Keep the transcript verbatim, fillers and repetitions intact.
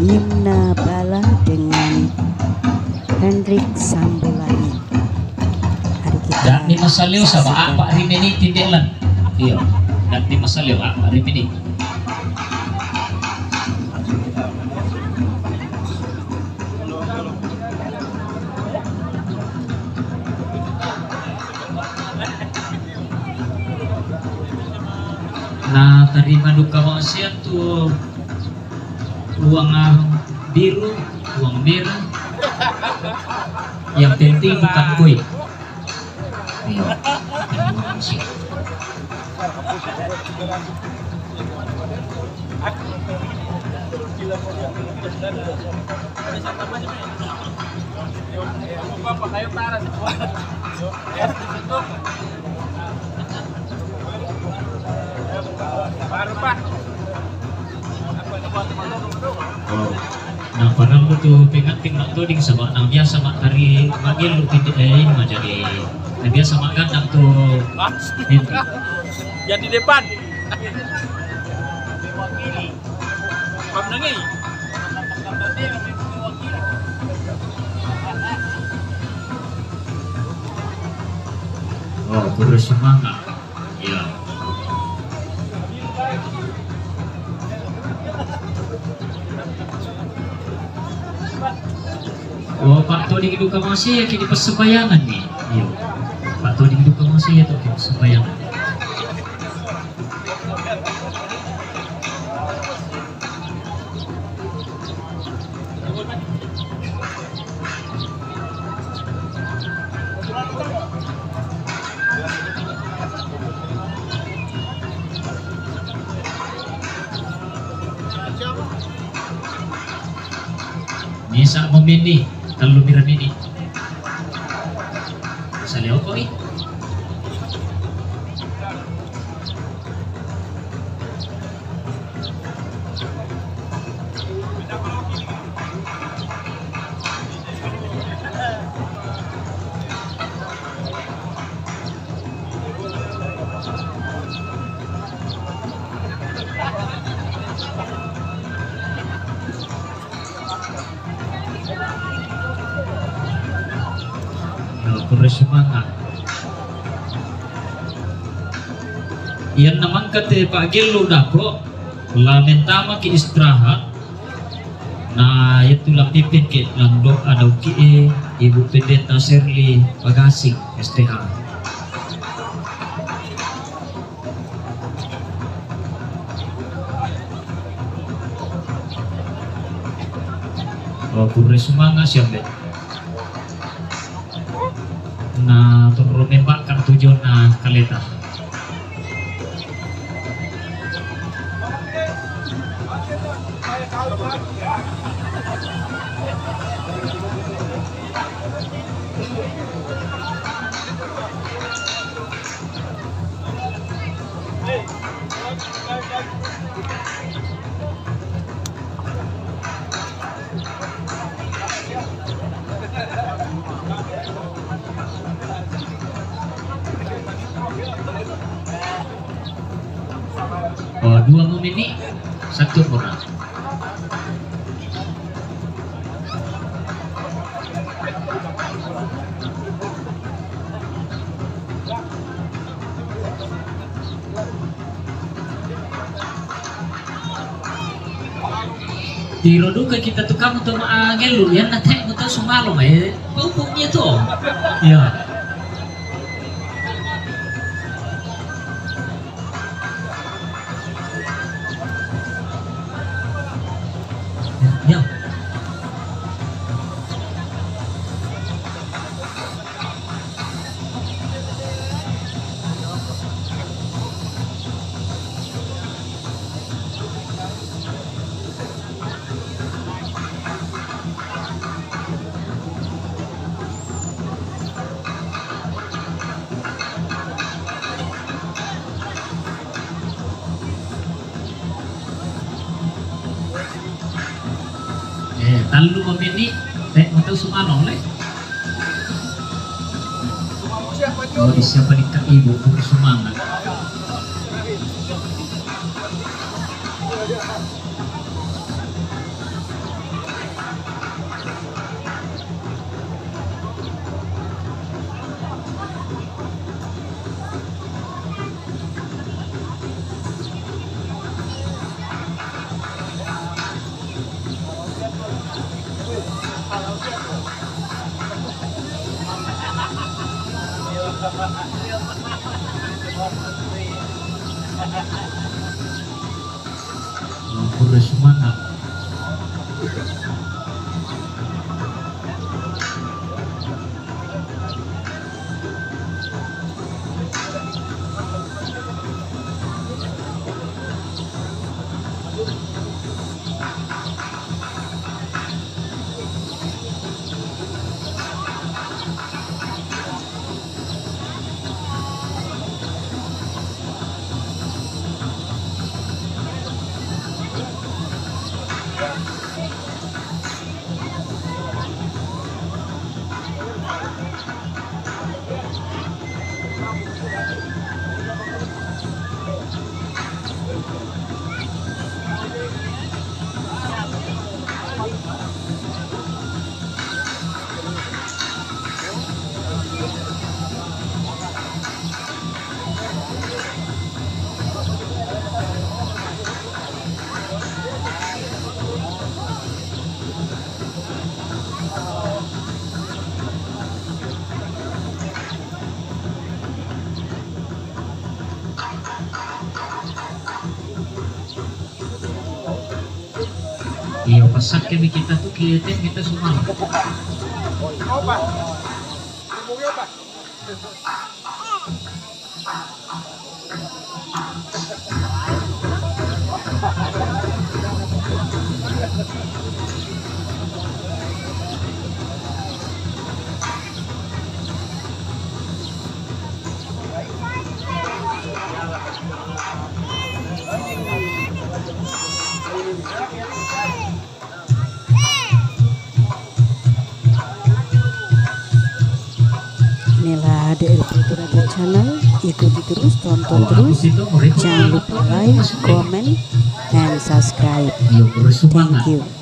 Nyimna Bala dengan Hendrik Sambilani. Mari kita. Dak ni masalio sama apa hari ini tindik lan. Iyo. Dak ni masalio apa hari ini. Nah, terima duka maksiat tu. Uang, ah, biru, uang merah. Yang penting bukan koin. Iya. Oh. Nah, padahal tu pengantin mak tu ding sama nang biasa mak tari manggil lu pintu, eh, ini mak jadi. Nang biasa mak gandang tu. Yang di depan. Pam nangi. Oh, terus semangat. Iya. Oh, Pak Toding duka masih ya kini persembayangan ni. Iya. Pak Toding duka masih ya tu kini persembayangan. Misa momini, telu pira mini. Saleo koi. Yo, terus semangat. Iyan namang kate Pak Gelu dako, la mentama ki istirahat. Nah, itu la pimpin ki landok adau ki, eh, Ibu Pendeta Serli Pagasing, S T H. Oh, kurre sumanga siambe. Nah, turun nembak kan tujuan nah kaleta. Oh, dua momini, satu kurang. Tiro duka kita tu kamu tu ma angel lu, yan na tek mu tu sumalo, eh, pupuknya tu. Ya. Ya. Eh, talu momini, tek mu tu sumalo le. Oh, di siapa di Kak Ibu, pun semangat. Terus mana? Iyo, pasak kami kita tu, kita, kita semua. Inilah D R P Toraja Channel, ikuti terus, tonton terus. Jangan lupa like, comment, and subscribe. Thank you.